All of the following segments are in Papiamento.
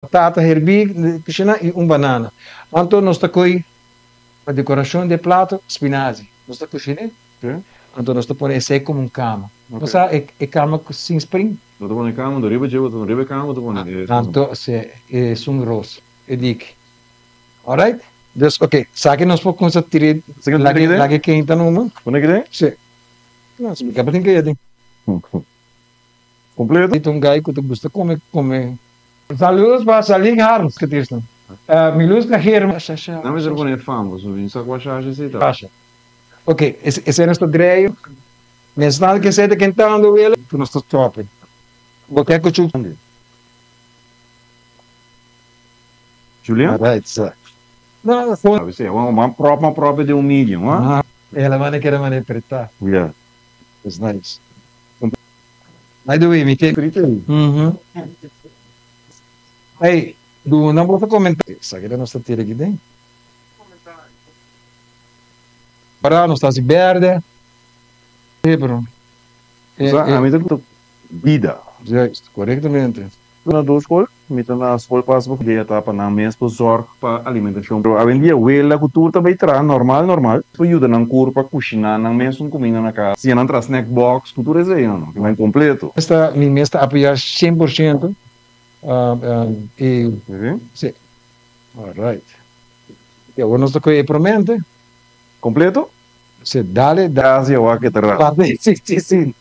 Batata herbí kushiná i un banana. Anto nos ta koi pa dekorashon di e plato spinazi. Nos ta kushin'é, anto nos ta pone esei komo un kama. Bo sa e kama sin spring? Bo ta pone kama, anto riba dje bo ta pone, riba e kama bo ta pone e. Anto si esun ros, e diki. Alright? Dus oke, esaki nos por kumsa tira laga e keinta numa. Pone aki den? Si. No, si mi kaba tin kei aden. Completo. Tin un guy cu ta gusta come come. Saludos pa Salik Harms ke tirsa. Miluska Germa. Nan mester pone fam pasobra mi sa cua shasha esey ta. Shasha. Ok, esey nos ta dreio. Mensnan ke esey ta kentando wele. Cu nos ta stop. Bo ke cu chu. Julian? Alright sa. No, Esey, man prop man prop den un medium, ha? Ela mane kere mane preta. Yeah. It's nice. By the way, mi ke. Hey, duna boso comentario. Esaki ta nos ta tira aki den. Para nos ta hasi berde. Pero. Sa, ami ta bida. Juist, correctamente. Na dos skol, mi ta na skol pas bo idea ta pa nan mes por zorg pa alimentashon pero awendia wela ku tur ta bai traha normal normal por yuda nan kur pa kushiná nan mesun kuminda na kas siña nan traha snack box ku tur esei no ki bai kompleto. Esta mi mes ta apoyá 100% i si alright i awor nos ta kohe e promente. Kompleto? Si dale dale. Gracias wak ke ta ra. Si si si.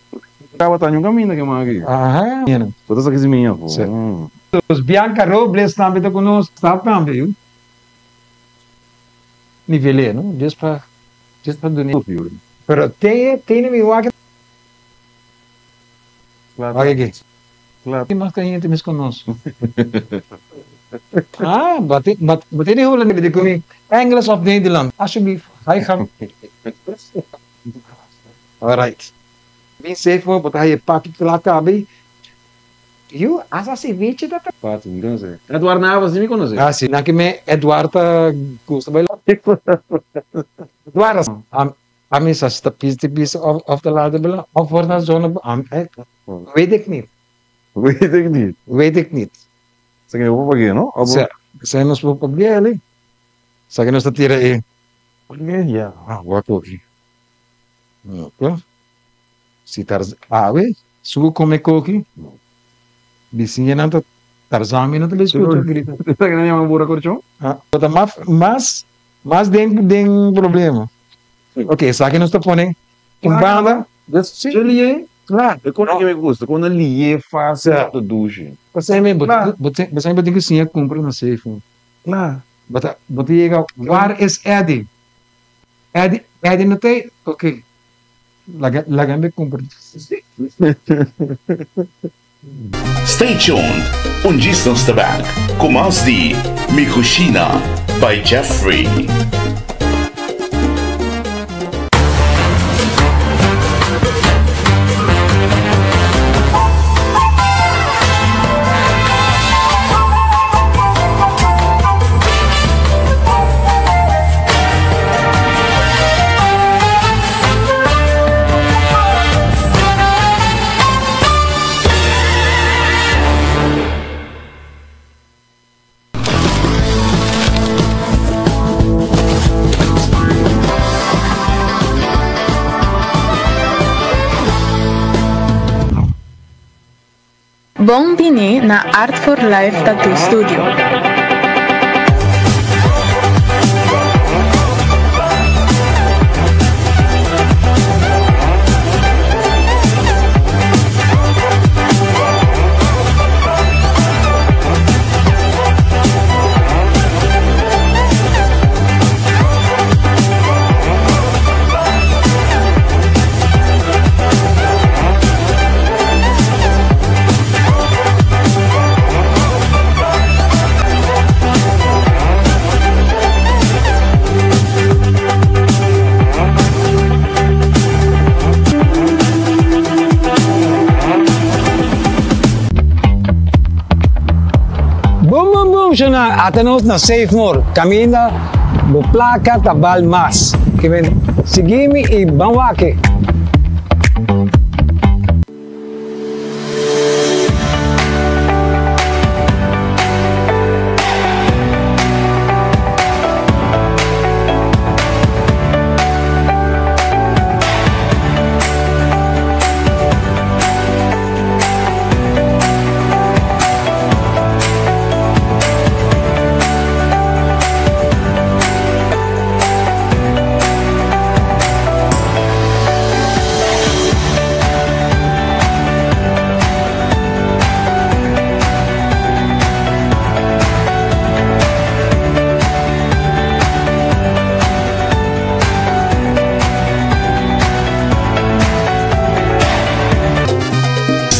Tabata ñun caminda ke man aki. Aha. Bo ta saki simia afo. Si. Nos Bianca Robles tambe ta cu nos. Staf tambe yu. Nivel'e no. Just pa just pa duna. Pero te tene mi wak. Wak aki. Claro. Mas caliente mes con nos. Ah, but but but in Holland di cu Engels of Nederland. Alsjeblieft. Hij gaat. Alright. Bin safe mo, bo ta haye paki kla kabi. Yu, asa ceviche ta ta. Pati, mi conoce. Edward Navas si mi conoce. Ah, si. Nan ki me Edward ta gusta baila. Edward, ami sa si ta pis di pis of ta laat bela of for na zona weet ik niet. Weet ik niet. Weet ik niet. Sa ki nos por pague, no? Sa, sa nos por pague ali. Sa ki nos ta tira e. Ya. Ah, wak oki. Ok. Si Tarzan, awe, su come koki, bisiñanan ta, Tarzan mi no ta bai scucha grita. Sa ki nan yama bura corchon? Ah, ta mas, mas, mas den, den problema. Ok, esaki nos ta pone un banda. Si. Lié? Kla. E kos ki mi gusta, ku nan lié fásil ta dushi. Pasei mi, bo tin bo tin ku siña kumpra na Safeway. Kla. Bo ta bo ta yega, waar is Eddie? Eddie, Eddie no ta ei? Ok, laga laga mi kumpra. Stay tuned, un djis nos ta back ku mas di Mi Cushina by Jeffrey. Bon bini na Art for Life Tattoo Studio. Boom boom boom shona ata nos na Save More caminda bo placa ta bal mas ke men sigui mi y ban wak.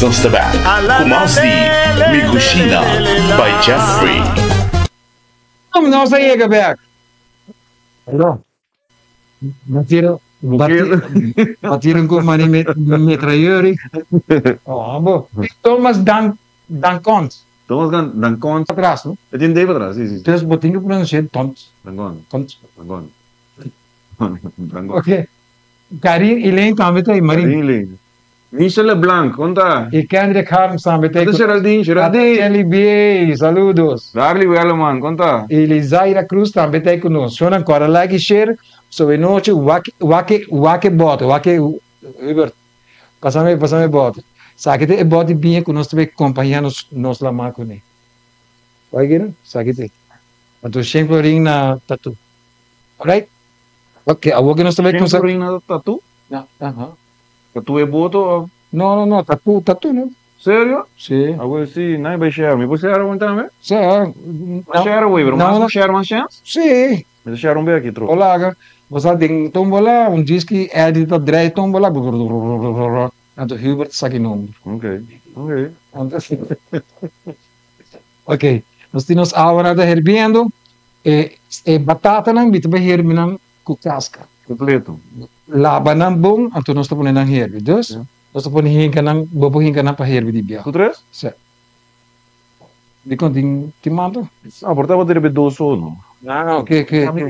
djis nos ta bek ku mas di Mi Kushina by Jeffrey. Kom nos a yega bek. Aló. Batieron batieron ku mani metrayeur. Oh bo. Thomas Dan Dankont. Thomas Dan Dankont. Atras no? E tin D pa atras, si si. Dus bo tin ku pronuncia Tont. Dankont. Kont. Dankont. Dankont. Ok. Karin Elaine tambe ta ei, Marin. Karin Elaine. Michel Leblanc, kon ta? Y Kendrick Harms tambe ta ei. Kon ta Geraldine? Geraldine! Kelly B. Saludos. Darly Welleman, kon ta? Y Lizaira Cruz tambe ta ei ku nos. Shownan kòrda like y share. So e nochi wak wak wak e bòt, wak e Hubert, pasame pasame e bòt. Esaki ta e bòt di biña ku nos ta bay kompañá nos nos lamá kuné. Wak aki no? Esaki ta e. Anto Shane Florin na tatu. Alright? Ok, awor ku nos ta bay Shane kumsa. Florin na tatu? Na, aha. Tatu e boto of? No, no, no, tatu, tatu no. Serio? Si. Awor si, nan e bay share. Mi por share un tambe? Si. Bo share awor, pero mas ku share mas chance? Si. Mi ta share un bek aki tro. Olaga, bo sa den tombola, un diski Eddie ta draai tombola, brrrr, anto Hubert sa ki nomber. Ok, ok. Anto, ok, nos tin nos awa ta herbiendo, e e batatanan mi ta bay herbi nan ku kaska. Kompleto. Laba nan bon, anto nos ta pone nan herbi. Dus, nos ta pone hinka nan, bo por hinka nan pa herbi di bia. Ku tres? Si. Dikon tin tin manta? Ah, por tabata riba e dos so no. Ah, ok, ok, ok.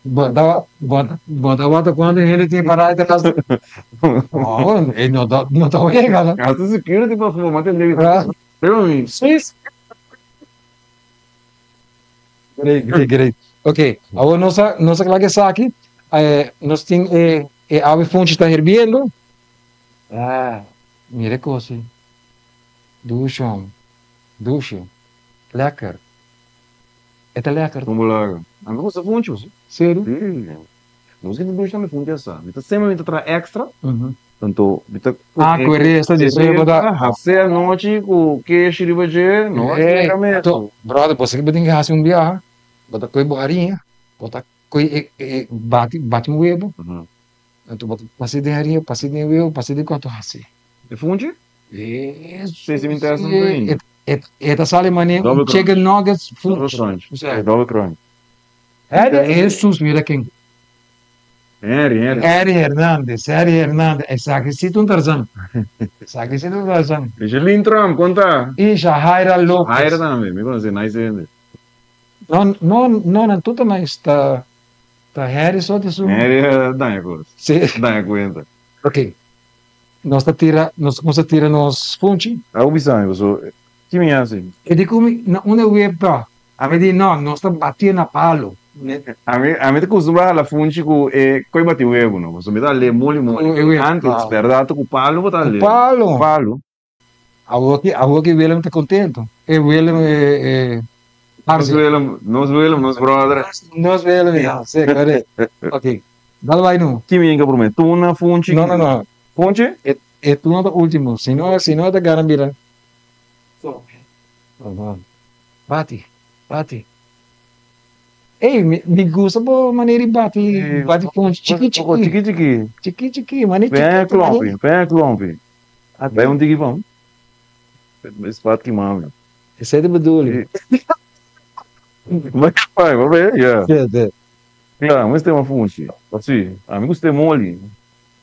Bo ta bo ta wata kuantu hende tin pará atras? Oh, e no ta no ta wega no. Hasta security pa fuma tende. Pero mi. Sí. Great, great, great. Ok, awor nos a nos a kla ku esaki. Eh, nos tin e e awe funchi ta hirbiendo. Ah, mira e kos ei. Dushi hòmber, dushi. Lekker. E ta lekker. Kon bo laga? Ami gusta funchi bo. Serio? Sí. Nos ki ta dushi tambe funchi asa. Mi ta semper mi ta traha extra. Tanto mi ta Ah, ku e resto di esei bo ta. Hasi anochi ku keshi riba dje, no a keda mes. Anto, brother, bo sa ki bo tin ki hasi un biaha? Bo ta kohe bo hariña, bo ta kohe e e bati bati un webo, anto bo ta pasa den hariña, pasa den webo, pasa den kos, anto hasi. E funchi? Eso Si si mi testa un e e e ta sali manera un chicken nuggets funchi. Double crunch. Double crunch. Harry Jesus, mira ken. Henry, Henry. Harry Hernandez, Harry Hernandez. Esaki si ta un Tarzan. Esaki si ta un Tarzan. Micheline Trump, kon ta? Y Shahaira Lopez. Haira tambe, mi conoce, nice hende. No, no, no, nan tur ta nice. Ta, ta Harry so ta su. Harry a daña cos. Si. Daña cuenta. Ok. Nos ta tira, nos ta cuminsa tira nos funchi. Abo bisa mi paso, ki mi haci? E di cu mi, na unda web ta? Ami di, no, nos ta batié na palo. Ami, ami ta costumbrá hala funchi cu e coi bati webo, no? Pasobra mi ta hal'é moli moli. Antes, berdad, ta cu palo bo ta hal'é. Cu palo? Cu palo. Awor ki, awor ki Willem ta contento. E Willem, e, e, Nos Willem, nos Willem, nos brother. Nos Willem, ja, si, correcto. Ok, dal bai nu. Ki mi yega prome? Tuna, funchi? No, no, no. Funchi? E, e tuna ta ultimo. Si no, si no e ta gana bira. Bati, bati. Ey, mi, mi gusta bo manera di bati, bati funchi chiki chiki. Chiki chiki. Chiki chiki, mane chiki. Pen klompi, pen klompi. Bai un tiki pam. Es pat ki mami. Esei ta bedoeling. Bai bai, bai bai, ya. Sí, sí. Kla, mi gusta funchi. Si, ami gusta moli.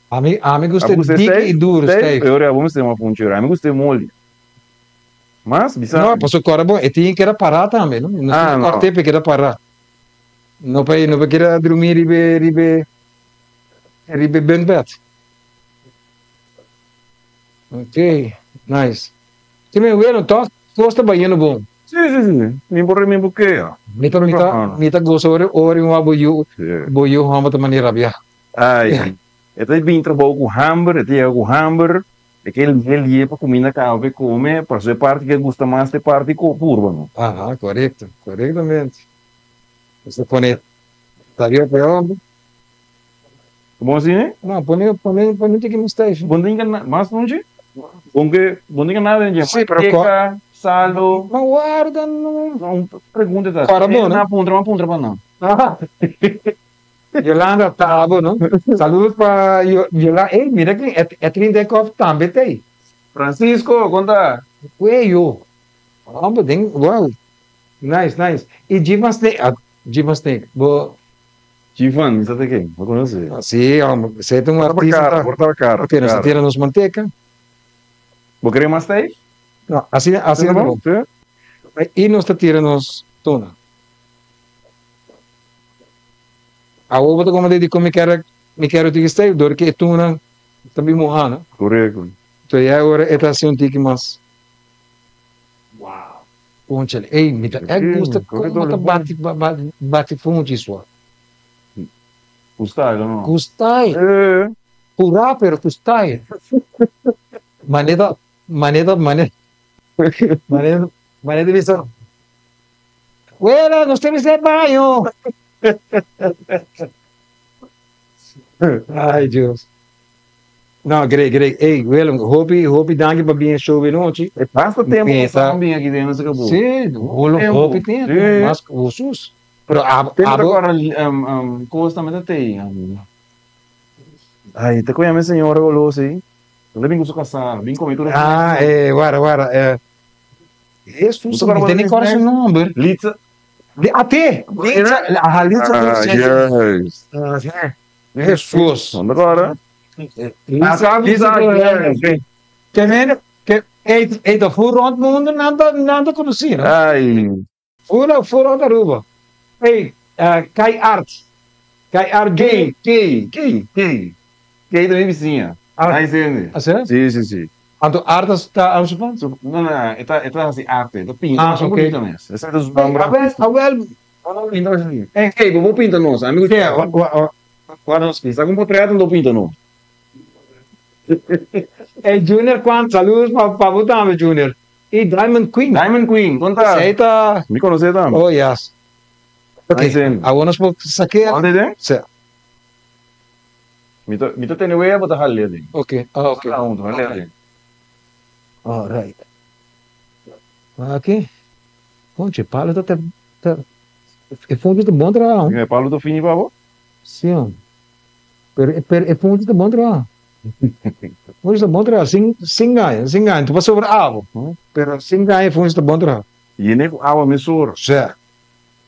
Ami, ami gusta dik i duro, stijf. Ora, abo mester funchi, ami gusta moli. Mas bisa. No, pasobra kòrda bo, e tin keda pará tambe, no? No Ah, no. kòrt'é pa e keda pará. No pa e no pa keda drumí riba e riba e riba e bunkbed. Ok, nice. Ti men weno tòg kos ta bayendo bon. Sí, sí, sí. Mi por mi por kea. Mi ta mi ta mi ta gosa ora ora mi wak bo yu bo yu hòmber ta manera rabiá. Ai, e ta bin trabou ku hamber, e ta yega ku hamber. E ke lihe lihe pa kuminda kaba pa e kome, pasobra e parti ke gusta mas ta e parti ku purba no. Aha, korekto, korektamente. Nos ta pone tarea pa e homber. Bon asina? No, pone, pone, pone un tiki mas stijf. Bon tin ka mas nunchi? Bon ke, bon tin ka nada den dje. Sí, pero ko. Manteka, salo. Ma warda no. No, un pregunta ta. Kòrda bon, no? Na puntra, ma puntra pa nan. Aha. Yolanda ta abo, no? Saludos pa Yolanda. Ey, mira ken, Etrin Dijkhoff tambe ta ey. Francisco, kon ta? Cuello. Homber, den, wow. Nice, nice. Y Jivan Snake, ah, Jivan Snake, bo. Jivan, mi sa ta ken, bo conoce. Si, homber, esey ta un artista. Por ta por ta cara. Ok, nos ta tira nos manteca. Bo kere mas steif? No, asina, asina ta bon. Y nos ta tira nos tuna. Awor bo ta como di con mi kere, mi kere tiki steif, dor ki e tuna ta bin muha, no? Correcto. Entonces ya ora e ta haci un tiki mas. Wow. Conchale, ey, mi ta echt gusta como ta bati, bati funchi sua. Cu style o no? Cu style. Purá pero cu style. Manera, manera, manera, manera, manera di bisa, Wela, nos ta bisa e baño. Ay, Dios. No, great, great. Ey, Willem, hopi, hopi danki pa bin e show e nochi. E basta tempo ku sa bin aki den nos acabó. Sí, hopi tempo. Mas ku sus. Pero abo, Tempo ta kora kos tambe ta tei. Ay, ta koña mi señora golosa ei. El a bin ku su kasá, bin kome tur e Ah, wara, wara. Jesus, mi tene kòrda su nòmber. Litza. Ate! Litza, aha, Litza. Ah, yes. Jesus. Nòmber kòrda? Litza, Litza. Ke men, ke, ei, ei ta full rònt mundu, nan ta, nan ta konosí, no? Ai. Full, full rònt Aruba. Ei, Kai Art. Kai Art Kei, Kei, Kei, Kei. Kei ta mi bisiña. Ai, sende. Asina? Si, si, si. Anto art ta arte su pan? No, no, e ta, e ta hasi arte, e ta pinta. Ah, ok. Bunita mes. Esei ta su nomber. Awel, awel. Ey, ey, bo por pinta nos, amigo. Ke, wak nos Sa un portret lo pinta nos. Ey, Junior Kwan, saludos pa pa bo tambe, Junior. Y Diamond Queen. Diamond Queen, kon ta? Esei ta. Mi konosé tambe. Oh, yes. Ok, awor nos por sakea. Wak den? Si. Mi ta mi ta tene wea bo ta hal'e den. Ok, ah ok. Nos ta traha hunto, hal'e den. Alright. Aki, conche, Pablo ta ta e funchi ta bon traha. E Pablo ta fini pa bo? Si, pero pero e funchi ta bon traha. Funchi ta bon traha, sin sin gaña, sin gaña, tu por sobra abo, pero sin gaña e funchi ta bon traha. Yene ku awa mesora. Si.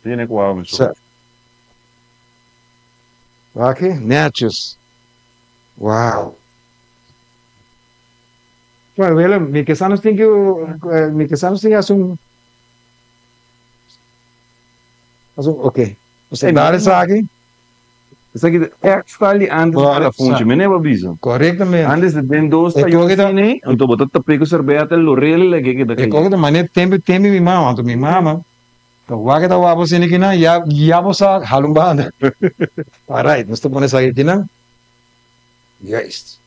Yene ku awa mesora. Si. Wak e, netjes. Wow. Bueno, Willem, mi ke sa nos tin ku, mi ke sa nos tin ku hasi un, hasi un, ok. Nos ta dal esaki. Esaki ta ègt style di antes di la funchi, mi never bisa. Korektamente. Antes di den dos E koke ta. Cine, anto bo ta tap'é ku serbeta, lorel, lag'é keda E kai. koke ta manera tempu, tempu mi mama, anto mi mama Ta wak ta wak bo sini kinan ya ya bo sa hala un banda. Alright, nos ta pone esaki kinan. Juist.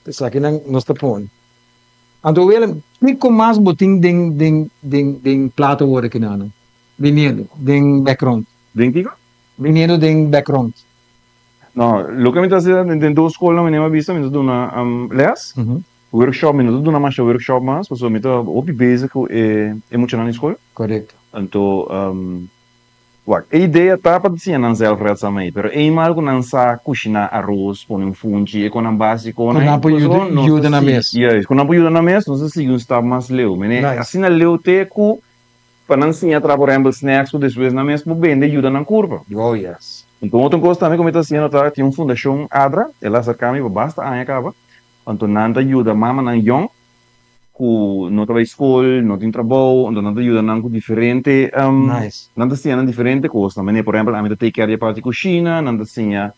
Esakinan nos ta pone. Anto Willem, kiko mas bo tin den den den den plato awor kinan? Biniendo den background. Den kiko? Biniendo den background. No, loke mi ta hasi den dos skolnan mi a bisa mi ta duna les. Workshop, mi no ta duna masha workshop mas pasobra mi ta hopi bezig ku e e muchanan di skol. Korekto. Anto, wak, e idea ta pa siña nan zelfredzaamheid, pero eenmaal ku nan sa kushiná aros, pone un funchi, e konan básikonan Ku nan por pasobra nos yuda ta nan sigui, mes. juist, ku nan por yuda nan mes, nos ta sigui un stap mas leu. Mene, Nice. asina leu te ku pa nan siña traha por ehèmpel snacks ku despues nan mes por bende yuda nan kurpa. Oh yes. Anto otro kos tambe ku mi ta hasiendo ta tin un fundashon ADRA, el a aserká mi pa basta aña kaba, Anto nan ta yuda mamanan yòn ku no ta bai skol, no tin trabou, anto nan ta yuda nan ku diferente, Nice. nan ta siña nan diferente kosnan. Manera por ehèmpel ami ta take care di e parti kushina, nan ta siña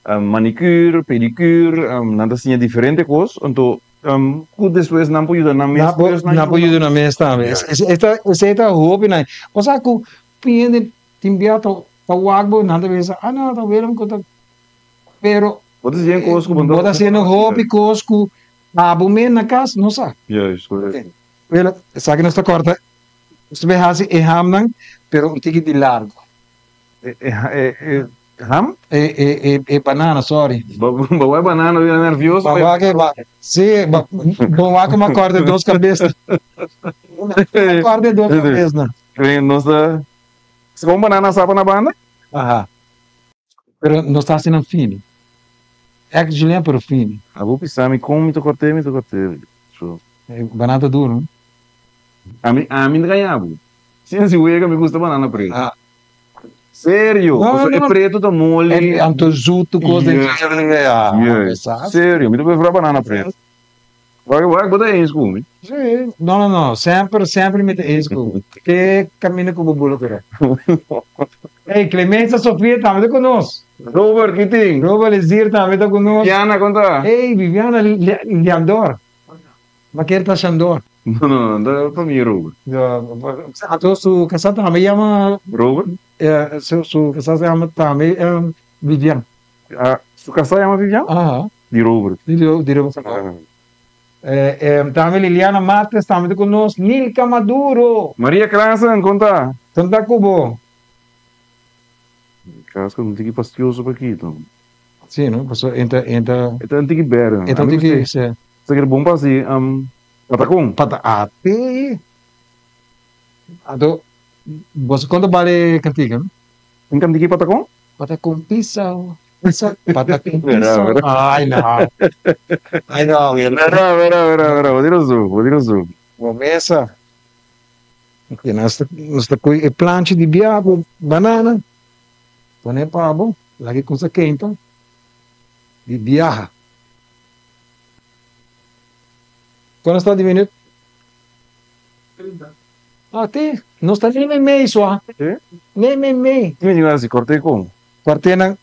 manicure, pedicure, nan ta siña diferente kos, anto ku despues nan por yuda nan mes. Nan por, nan por yuda nan mes tambe. Ja. Esei ta hopi nice. Osea ku hende tin bia ta wak bo, nan ta bisa, ah no, ta Willem ku ta Pero Bo ta haciendo cos cu bo bo ta haciendo hopi cos cu abo mes na cas no sa. Juist, correcto. Pero esaki nos ta corta, nos ta bay haci e hamnan pero un tiki di largo. E ham? E banana, sorry. Bo wak banana bira nervioso. Bo wak e ba, si, bo wak como a corta e dos cabesnan. A corta e dos cabesnan. Nos ta, si bo un banana sapa na banda? Aha. Pero nos ta hasi nan fini. Èk julienne pero fini. Abo bisa mi kon mi ta kòrt'é, mi ta kòrt'é. So. Banana ta duru, no? Ami, ami no ta gaña bo. Sin hasi wega mi gusta banana pretu. Ah. Serio, No, pasobra no. e pretu ta moli. E anto zutu kos den Yes. Ah, Yes. sa. Serio, mi ta prefera banana pretu. Wak, wak, bo ta eens ku mi? Sí. No, no, no. Semper, semper mi ta eens ku bo. Te kaminda ku bo bula kura. Ey, Clemenza Sofia tambe ta ku nos. Robert, ki tin? Robert Lezier tambe ta ku nos. Viviana, kon ta? Ey, Viviana Leandor. Ma kier ta Shandor. No, no, no ta famia Robert. Anto su kasá tambe yama. Robert? Su kasá se yama tambe Vivian. Ah, su kasá yama Vivian? Aha. Di Robert. Di Robert. Tambe Liliana Martes tambe ta ku nos. Nilka Maduro. Maria Klassen, kon ta? Kon ta ku bo? Kaska un tiki fastioso pa kita. Si, no? Pasobra e ta, e ta. E ta un tiki bèrdè. E ta un tiki, si. Esaki ta bon pa hasi patacon. Pata, a te. Anto, boso kon ta bal e kantika, no? Un kantiki patacon? Patacon pisao, pisa, patacon pisao. Ai no. Ai no, mi no. Verá, verá, verá, verá. Bo tin razon, bo tin razon. Bo mesa. Oke, nos ta, nos ta koe e planchi di bia ku banana. Pone pa bo, laga e kusa kenta di biaha. Kuantu sta di minut? Ah, te, no sta ni meimei sua. Ni meimei. Ki mi hasi korte kon? Korte nan,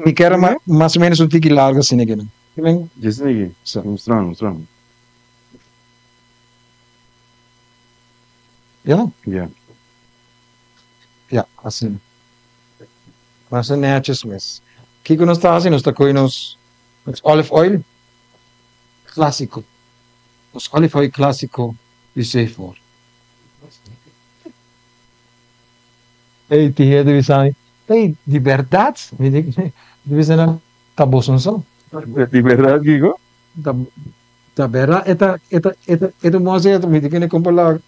mi kier mas o menos un tiki largo asina aki nan. Dje asina aki? Sa. Mustra mi, mustra mi. Ya? Ya. Ya, asina. Mas netjes mes. Kiko nos ta hasi? Nos ta kohe nos olive oil klasiko. Nos olive oil klasiko di Sefor. Ey, tin hende bisa mi, ey, di bèrdat? Mi di, mi bisa nan, ta boso so. Di bèrdat kiko? Ta, ta bèrdat, e ta, e ta, e ta, e ta un bon aserto, mi di kende kon palabra.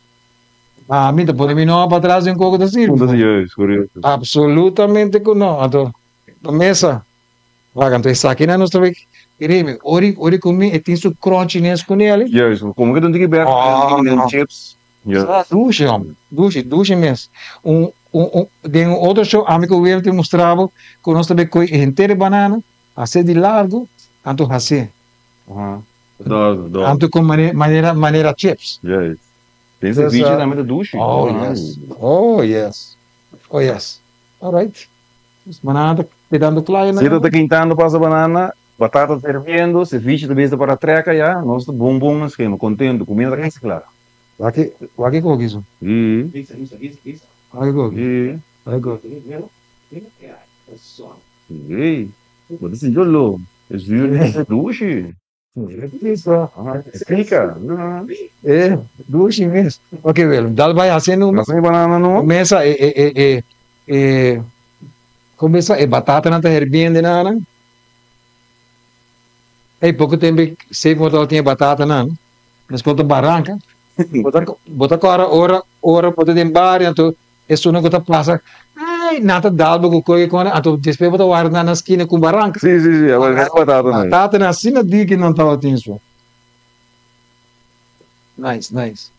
Ami ta pone mi nòmber patras den koko ta sirbi. Punto juist, curioso. Absolutamente ku no. Anto, pa mesa. Wak, anto esakinan nos ta bay Remy, ori, ori ku mi e tin su crunchiness ku nel. Juist, komo ke ta un tiki bèrdè, Oh, un tiki no. chips. Juist. Sa dushi, hòmber. Dushi, dushi mes. Un, un, un, den un otro show ami ku Will te mustra bo ku nos ta bay kohe henter e banana, hase di largu, anto hase. Aha. Dòrdu, dòrdu. Anto ku manera, manera chips. Juist. Den ceviche tambe ta dushi. Oh yes, oh yes, oh yes. All right. Banana ta kedando kla ya. Sita ta kintando pasa banana, batata ta hirviendo, ceviche ta bezig ta para treka ya. Nos ta bon bon na skema, contento, kumida ta kasi kla. Wak wak e koki so. Wak e koki. Wak e koki. Ey, bo ta sinti oló. E zuur ta dushi. Explica. Eh, dushi mes. Ok, Willem, dal bai haci numa. Haci mi banana numa. Mesa e e e e e kumesa e batatanan ta herbiendo nan. Ey, poko tempo sei como tabatin e batatanan, nos por ta baranca. Bo ta bo ta kora ora ora bo ta den bario anto Esunnan ku ta pasa, ay, nan ta dal bo ku koe kone, anto despues bo ta warda nan na skina ku baranka. Sí, sí, sí, awor nan batata nan. Batata nan asina diki nan tabatin so. Nice, nice.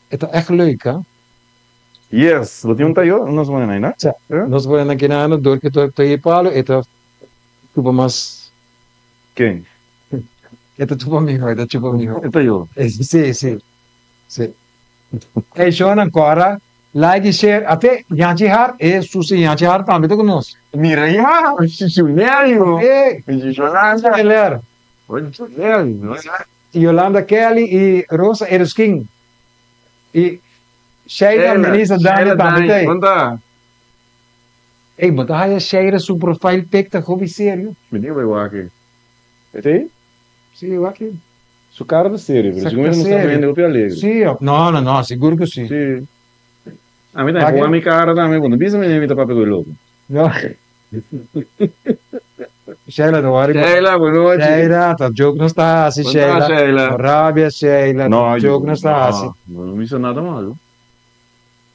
E ta ègt leuk, ha? Yes, bo tin un tayo? Nos pone nan, no? Sa, nos pone nan kinano dor ku ta e palo, e ta chupa mas. Ken? E ta chupa mihó, e ta chupa mihó. E tayo? Sí, sí. Sí. Ey shownan kora like y share ate Yanchi Hart e Susi Yanchi Hart tambe ta ku nos. Mira ya, Shushunelio. Ey, Shushunelio. Keller. Shushunelio. Yolanda Kelly y Rosa Eruskin y Sheila Melissa Dani tambe ta ey. Kon ta? Ey, bo ta haya Sheila su profile pic ta hopi serio. Mi tin ku bai wak e. E ta ey? Sí, wak e. Su cara ta serio, pero segun mi ta mustra hende hopi alegre. Sí, no, no, no, sigur cu si. Sí. Ami tambe, pon mi cara tambe, bo no bisa mi mi ta papia cu e loco. No. Sheila, no worry. Sheila, bu nochi. Sheila, ta joke nos ta haci, Sheila. Sheila. No rabia, Sheila, No, ta joke nos ta haci. No, no bisa nada malo.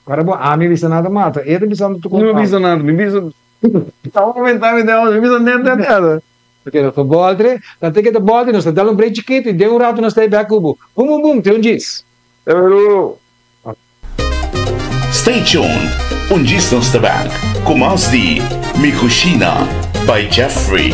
Ora bo ami bisa nada mata, e ta bisando tu No bisa nada, mi bisa. Tava comentando mi dela, mi bisa net net nada. Porque nos ta boltre, ta te que ta boltre, nos ta dal un break chiquito y den un rato nos ta back cubo. Bum bum bum, te un djis. Pero Stay tuned, un djis nos ta back cu mas di Mi Cushina by Jeffrey.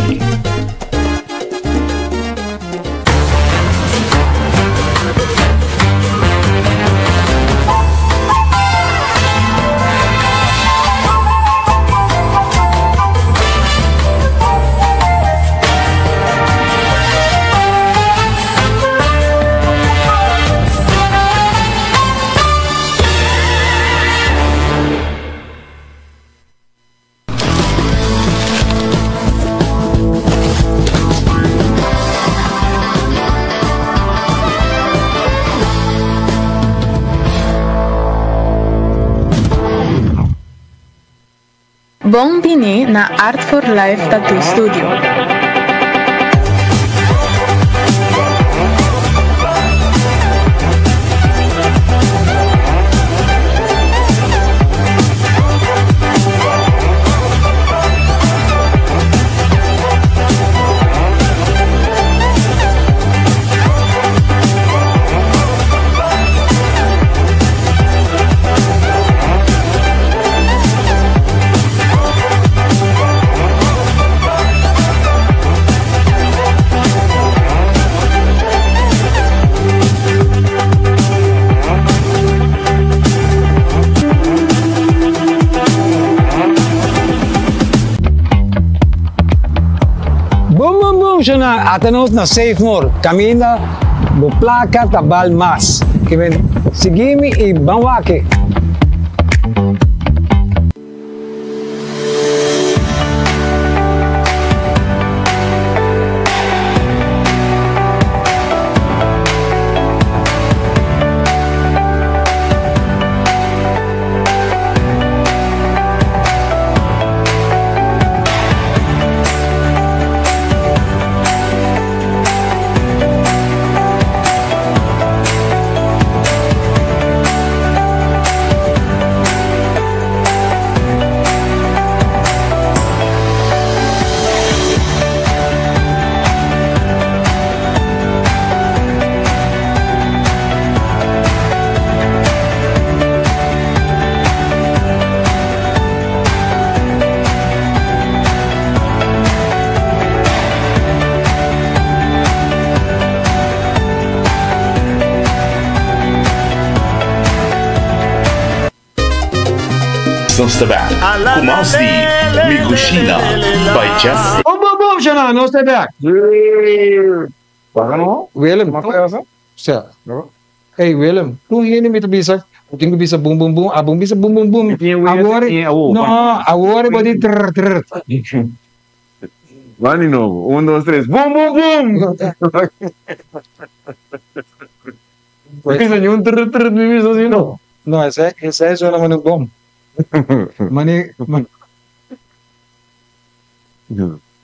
Bon bini na Art for Life Tattoo Studio. Boom boom boom shona ata nos na Save More caminda bo placa ta bal mas ke men sigui mi y ban wak. Nos ta back cu mas di Mi Cushina by Jeffrey. Boom boom boom shana nos ta back. Paga no? Willem. Mas pa esa? Sa. Hey Willem, tur hende mi ta bisa, bo tin ku bisa bum bum bum, abo bisa bum bum bum. Awor, no, awor bo di trr trr. Van di nobo, un dos tres, bum bum bum! Bisa ni un trr trr mi bisa si no. No, esei esei suena mane un bom. Mane mane.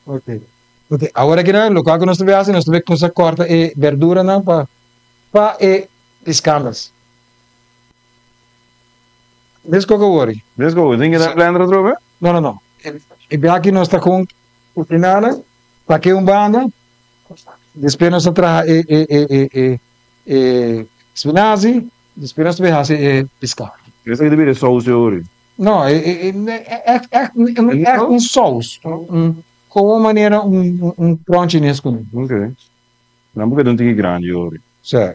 Ok. Ok, awor aki nan lokual ku nos ta bai hasi, nos ta bai kumsa kòrta e berduranan pa pa e piscamas. Mes koko wori. Mes koko, tin ke ta blender atrobe? No, no, no. E biaha aki nos ta kon kusina nan, pake un banda, despues nos ta traha e e e e e e spinazi, despues nos ta bai hasi e piská. Esaki ta bira e sous wori? No, e e e echt echt un sous. Gewoon manera un un crunchiness ku. Ok. Nan por keda un tiki grandi ori. Sa.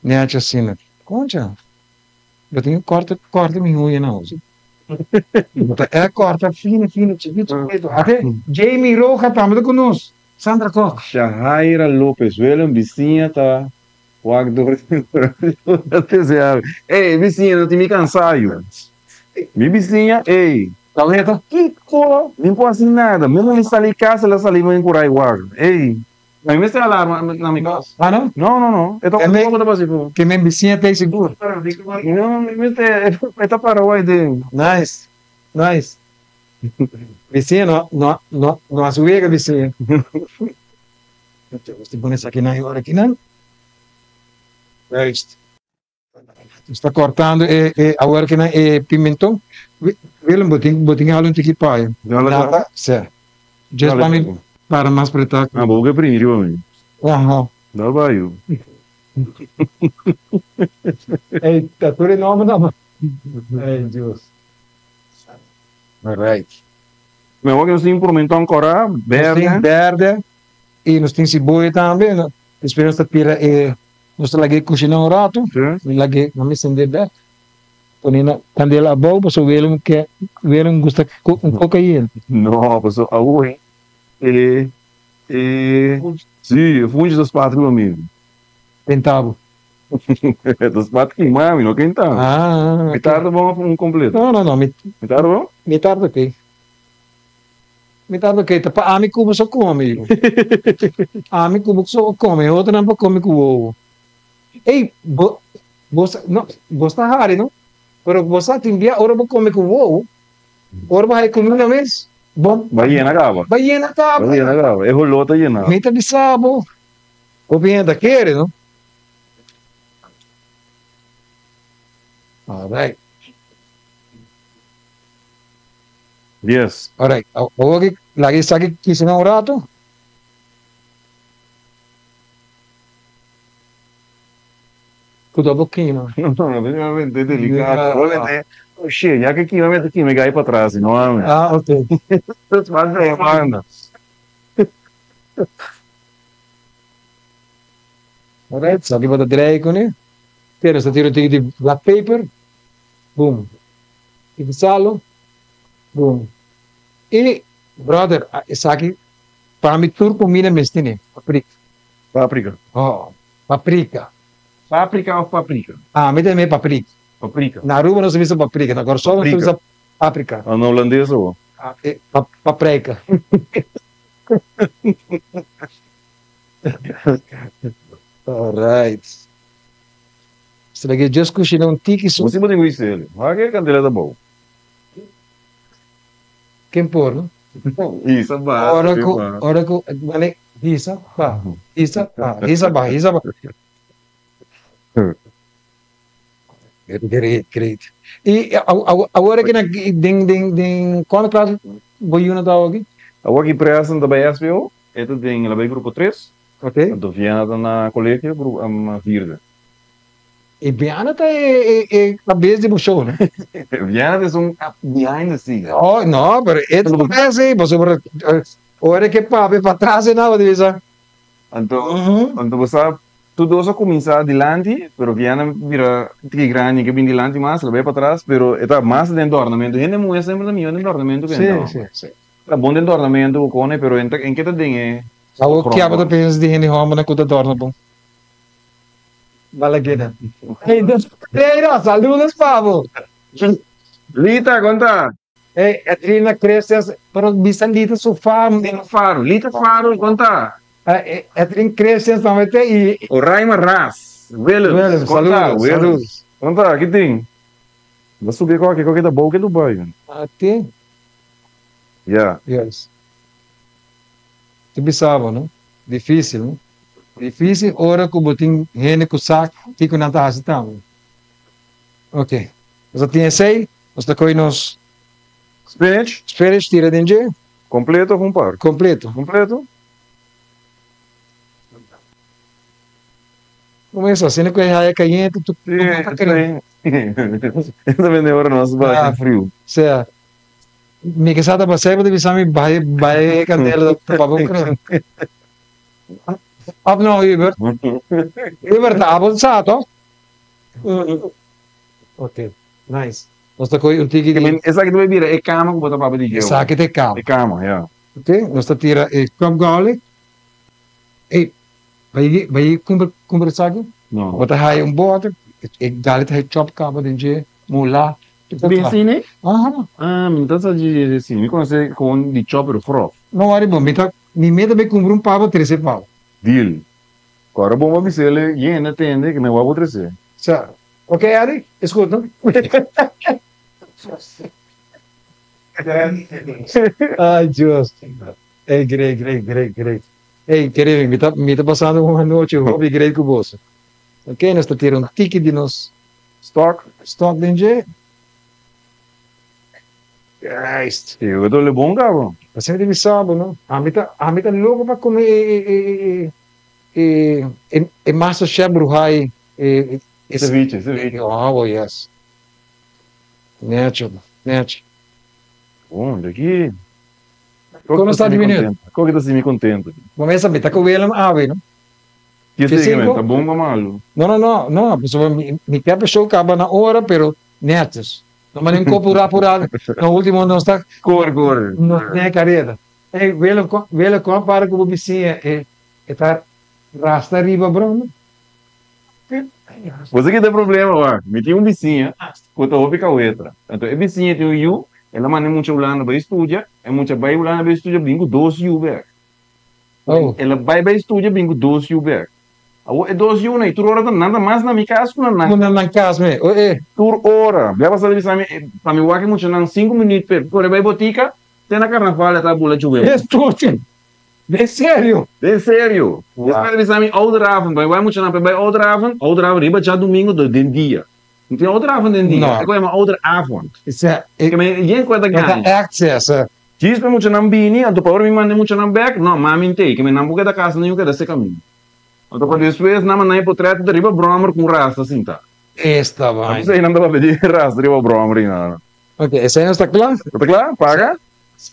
Nechi asina. Concha, bo tin ku kòrta kòrta mi huña na osi. Bo ta e kòrta fini fini chikito chikito. Ate Jamie Roja tambe ta ku nos. Sandra Kok. Shahaira Lopez, Willem bisiña ta wak dor Ey bisiña no tin mi kansa yu. Mi bisiña ey. Taleta. Kiko? Mi por hasi nada. Mi no sali kas el a sali mi kurai wak. Ey. Mi mester alarma na mi kas. Ah no? No no no. E ta Kende ta pasa por. Ke men bisiña ta sigur. No mi mester e ta para wak den. Nice. Nice. Bisiña no no no no hasi wega bisiña. Nos ta pone esaki nan e ora akinan. Juist. Nos ta cortando e e awor kinan e pimenton. Willem, bo tin bo tin hala un tiki payo. Nada, sè. Just pa mi para mas pretá. Ah, bo ke primi riba mi. Aha. Dal bayo. Ey, ta tur e nombernan. Ey, Dios. Alright. Mi awor ke nos tin pimenton kòrá, bèrdè. Nos tin bèrdè i nos tin siboyo tambe. Despues nos ta tira e, nos ta lag'é kushiná un ratu. Mi lag'é, nan mi sendé bèk. Pone na kandela abou pasobra Willem ke, Willem gusta un koko kayente. No, pasobra awor e, e, si, e funchi ta spat riba mi. Kenta bo. Ta spat kima mi, no kenta. Ah, Mi tarda bon of un completo? No, no, no, mi. Mi tarda bon? Mi tarda oké. Mi tarda oké, ta pa ami ku bo so kome, yu. Ami ku bo so kome, e otronan por kome ku wowo. Ey, bo, bo sa, no, bo sta hari no, pero bo sa tin bia ora bo kome ku wowo, ora bo haña kuminda mes, bo. Bo a yena kaba. Bo a yena kaba. Bo a yena kaba, e holó ta yena. Mi ta bisa bo. Hopi hende ta kere, no? Alright. Yes. Alright. Awor ki laga esaki kisinan un rato. Kuda bo kima. No, no, definitivamente delicado. Probablemente, oh shit, ya que kima, mester kima e gai patras, si no ame. Ah, ok. Entonces, mas demanda. Alright, sa ki bo ta drei kuné. Pero sa tira un tiki di black pepper. Boom. Tiki salo. Boom. I, brother, esaki pa mi tur kuminda mes tene. Paprika. Paprika. Oh, paprika. Paprika of paprika? Ami ta yam'é paprika. Paprika. Na Aruba nos ta bisa paprika, na Kòrsou nos ta bisa paprika. Na holandes awor? Paprika. Alright. Será que just cushina un tiki so? Bo tin whistle. Wak e candela ta bou. Ken por, no? Hisa ba. Ora cu, ora cu, mane, hisa ba, hisa ba, hisa ba, hisa ba. Great, great. I awor aki na den den den cuanto klas bo yuna ta awor aki? Awor aki Preston ta bai SBO, e ta den el a bai grupo tres. Ok. Anto Viana ta na colegio grupo vierde. E Viana ta e e e cabes di bo show no? Viana ta esun behind the scene. Oh no, pero e ta cabes ei pasobra ora ke papia patras e nan bo ta bisa. Anto anto bo sa Tur dos a cuminsa dilanti, pero Viana bira tiki grandi ke bin dilanti mas, el a bay patras, pero e ta mas den dornamento. Hende muhe semper ta miho den dornamento ke hende homber. Sí, sí, sí. Ta bon den dornamento ku kone, pero en en ke ta den e Awor kia bo ta pensa di hende hombernan ku ta dorna bon? Balaguer. Hey, dos Pereira, saludos pa bo. Lita, kon ta? Hey, Edrina Christians, pero bisa Lita su fam. Lita Faro, Lita Faro, kon ta? Edrin Christians tambe te y. Oraima Ras, Willems, Willems, kon ta? saludos, Willems, saludos. kon ta? Ki tin? Bo subi koki, koki ta bou ke Dubai. Ah, tin? Ya. Yes. Te bisa bo, no? Dificil, no? Dificil ora ku bo tin hende ku sa kiko nan ta hasi tambe. Ok. Nos a tin esei. Nos ta koe nos. Spinach. Spinach tira den dje. Completo of un par? Completo. Completo. Como es asina cu e haya cayente tu Sí, ta kere. E ta bende ora nos baha tin friu. Sea, mi ke sa ta pasai bo ta bisa mi baha baha e candela pa bo creo. Of no Hubert? Hubert abo sa to? Ok. Nice. Nos ta kohe un tiki di. Esaki ta bay bira e kama ku bo ta papia di dje. Esaki ta e kama. E kama, ya. Ok, nos ta tira e chopped garlic. Ey, bay bay kumpra kumpra esaki? No. Bo ta haya un boter, e garlic ta haya chop kaba den dje, mula. Bin asina? Aha. Ah, mi no ta sa di asina. Mi konosé kon di chop pero grof. No wari bo, mi ta mi meta bay kumpra un pabo trese pabo. Deal. Kòrda bon pa bis'el yenda tende ku mi wou trese. Sa. Ok Ari, is goed no? Ay Dios. Ey great great great great. Ey kerido mi ta mi ta pasando un anochi hopi great ku boso. Ok nos ta tira un tiki di nos. Stock. Stock den dje. Juist. E ta le bon cabo. Asina di bisa bo no. Ami ta ami ta loco pa come e e e e e e master chef bruhai e e Ceviche, ceviche. Oh yes. Necho, necho. Bon, de aki. Como sta di minuut? Ko ki ta simi contento? Bo mesa mi ta ku Willem awe no. Ki esei ta bon o malu? No no no no, pasobra mi mi ke pa show kaba na ora pero netes. No manda un kopo purá purá na ultimo nos ta Kore kore. Nos tin e kareda. Ey Willem Willem kon para ku bo bisiña e e ta rasta riba broma. Bo sa ki ta e problema wak? Mi tin un bisiña ku ta hopi kaweta. Anto e bisiña tin un yu, el a manda e mucha Hulanda bai studia, e mucha bai Hulanda bai studia bin ku dos yu bek. El a bai bai studia bin ku dos yu bek. Awor e dos yunan ei tur ora ta nan ta mas na mi kas ku na nan. Ku na nan kas me. O e. Tur ora. Bia pasa ta bisa mi pa mi wak e muchanan sinku minüt pe kore bai botika te na karnaval e ta bula chuwel. Es tochi. Den serio? Den serio. Despues ta bisa mi ouderavond pa mi wak e muchanan pe bai ouderavond. Ouderavond riba djadumingu den dia. No tin ouderavond den dia. No. E ku yama ouderavond. Esei e. Ke men yen ku e ta gana. E ta access. Djis pa e muchanan bini anto pa ora mi manda e muchanan bek no mami ntei ke men nan por keda kas nan yu keda seka mi. Anto pa despues nan manda e potret ta riba brommer ku un rasta sinta. Esta vaina. Anto esei nan tabata di rasta riba brommer i nada. Ok, esei nos ta kla? Ta kla? Paga?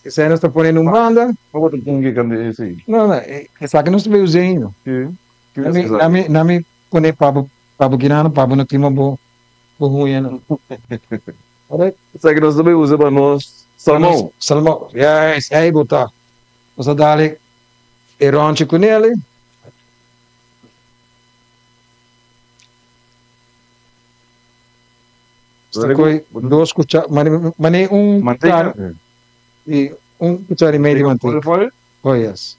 Esei nos ta pone na un banda. No bo ta tin ke kende esei. No, no, esaki nos ta bay usa ainda. Si. Nami, nami, nami pone pa bo, pa bo kinano, pa bo no kima bo, bo huña no. Alright. Esaki nos ta bay usa pa nos salmon. Salmon, yes, ei bo ta. Nos ta dale E ronchi ku neli. Sta koi dos kucha mane un Manteka. I un kuchara i mei di manteka. Oh yes.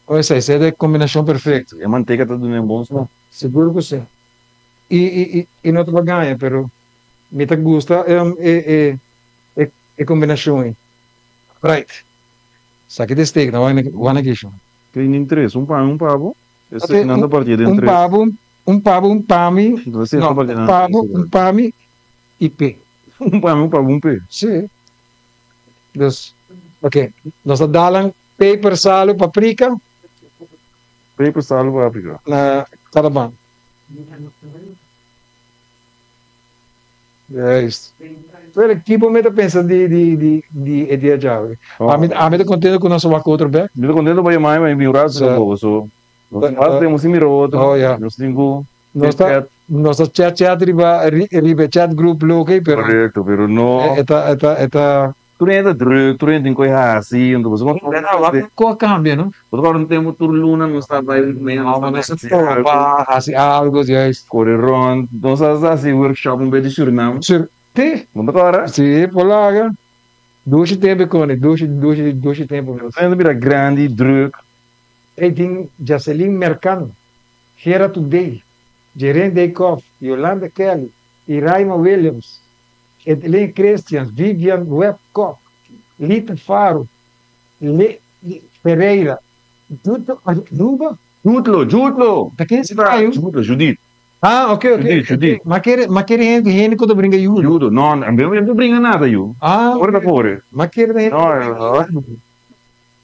Oh esei esei ta e kombinashon perfekto. E manteka ta duna un bon smak. Sigur ku si. I i i no ta pa gaña pero mi ta gusta e e e kombinashon ei. Right. Saki di steak na wana kisho. Tin den tres, un pa mi un pa bo. Esaki nan ta partia den Un tres. pa bo, un pa bo, un pa mi. Entonces No, ta partia un den pa bo, tres. un pa mi i pe. Un pa mi, un pa bo, un pe. Si. Dus, ok. Nos ta dalan peper, salu, paprika. Peper, salu, paprika. Na kada banda. Juist. Pero kipo mi ta pensa di di di di e dia djawe. Ami ami ta contento cu nos a wak otro bek. Mi ta contento pa yama mi mi un rato Sa. tampoco so nos mas temos sin mira otro. Oh ya. Nos tin cu Nos ta chat. nos ta chat chat riba riba e chat group loke pero Correcto pero no. E ta e ta e ta. Tur hende ta druk, tur hende tin koe hasi, anto boso Wak kon a kambia, no? Bo ta kòrda un tempu tur luna nos ta bai mea, nos ta Nos ta hasi algu. topa, hasi algu, juist. Kore rònt, nos a hasi workshop un bes di Surinam. Sur, te? Bo ta kòrda? Si, por laga. Dushi tempu e koni, dushi, dushi, dushi tempu mes. Tur hende bira grandi, druk. Ei tin Jaselyn Mercano, Gera Today, Jeren Dijkhoff, Yolanda Kelly, Iraima Williams, Edeline Christians, Vivian Webb Kok, Lita Faro, Le Pereira, Juto Aruba? Jutlo, Jutlo! Ta ken si ta yu? Jutlo, Judith. Ah, ok, ok. Judith, Judith. Ma kere, ma kere hende, hende ku ta bringa judo. Judo, no, no, mi no ta bringa nada yu. Ah, Ora ta kore. Ma kere ta hende. No, no.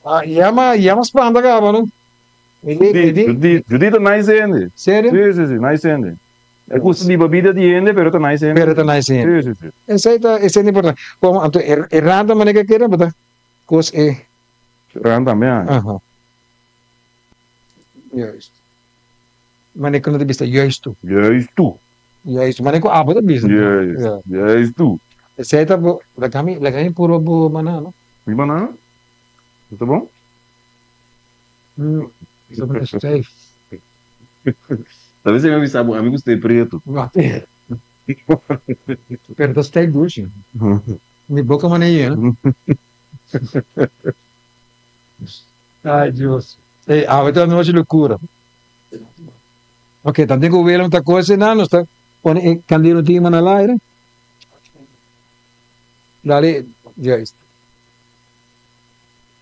Ah, yama, yama spanta kaba no. Judith, Judith, Judith ta nice hende. Serio? Si, si, si, nice hende. E gusta biba bida di hende, pero ta nice hende. Pero ta nice hende. Si, si, si. Esei ta, esei ta importante. Como anto e, e randa manera ke keda, bo ta kos e. Randa tambe ah. Aha. Juist. Manera ku no ta bisa juist tu. Juist tu. Juist, manera ku abo ta bisa. Juist, Ja. juist tu. Esei ta bo, laga mi, laga mi purba bo banana. Mi banana? Ta bon? Esta manera stijf. Tal vez e mi bisa bo ami gusta e preto. Pero ta stijf dushi. Mi boca manera yena. Ay Dios. Ey, awe ta nochi locura. Ok, tanten cu Willem ta cocina, nos ta pone e candil un tima na laire. Dale, juist.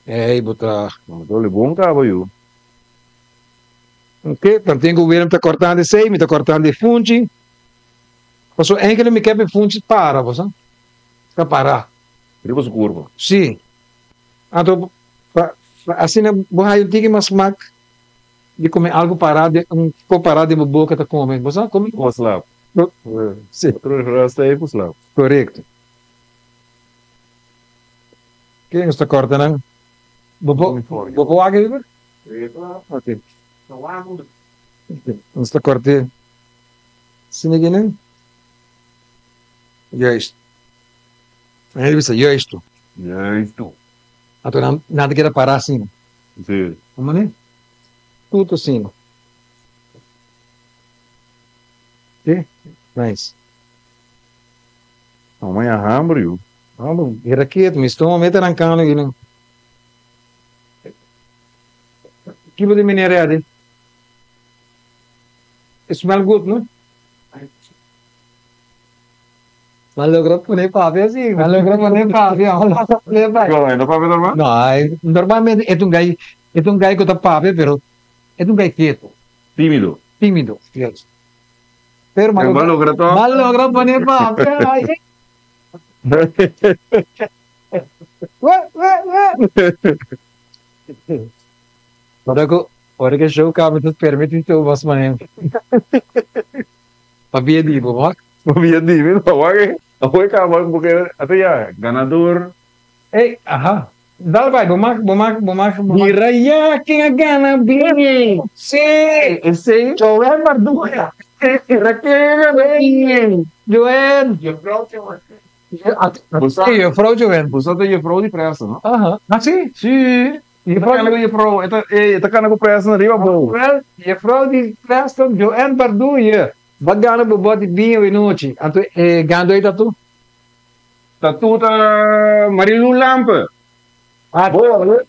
Ey, bo ta. Bo ta ole bon caba yu. Ok, tanten cu Willem ta cortando esey, mi ta cortando e funchi. Paso eigenlijk mi ke funchi para, bo sa? Ta para. Riba su kurpa. Si. Anto pa asina bo haya un tiki mas smak di kome algu pará den un ko pará den bo boka ta kome. Bo sa kome? Ku slap. Si. Otro rasta ei ku slap. Korekto. Ke nos ta kòrta nan? Bo por bo por wak Hubert? Ok. Nos ta kòrt'é asina kinan. Juist. Nan bisa juistu. Juistu. Anto nan nan ta keda para asina. Si. Un manera? Tur asina. Si? Nice. No maya hamber yu. Hamber, mira ketu, mi stoma mete rankando aki nan. Kibo di meneer Eddie? It smell good, no? Ma logra pone papia si, ma logra pone papia, ma logra pone papia. Go, no papia normal? No, normalmente e ta un gai, e ta un gai ku ta papia, pero e ta un gai ketu. Tímido. Tímido, yes. Pero ma logra, logra to. Ma logra pone papia. We, we, we. Ora ku, ora ku show kaba ta permiti show mas manen. Pabia di bo wak. Pabia di mi no wak. Awe kaba porque ata ya ganador. Ey aha. Dal bai bo mak bo mak bo mak bo mak. Mira ya ken a gana bien. Si. Esey. Joel Marduja. Mira ken a gana bien. Joel. Juffrouw Joel. Si juffrouw Joel. Bo sa ta juffrouw di presa no? Aha. Ah si? Si. Juffrouw Ta kana ku juffrouw e ta e ta kana ku presa riba abou. Wel juffrouw di Preston Joanne Barduye ba gana bo boti biña awe nochi anto e gando ei tatu? Tatu ta Marilou Lampe. Ah Bo.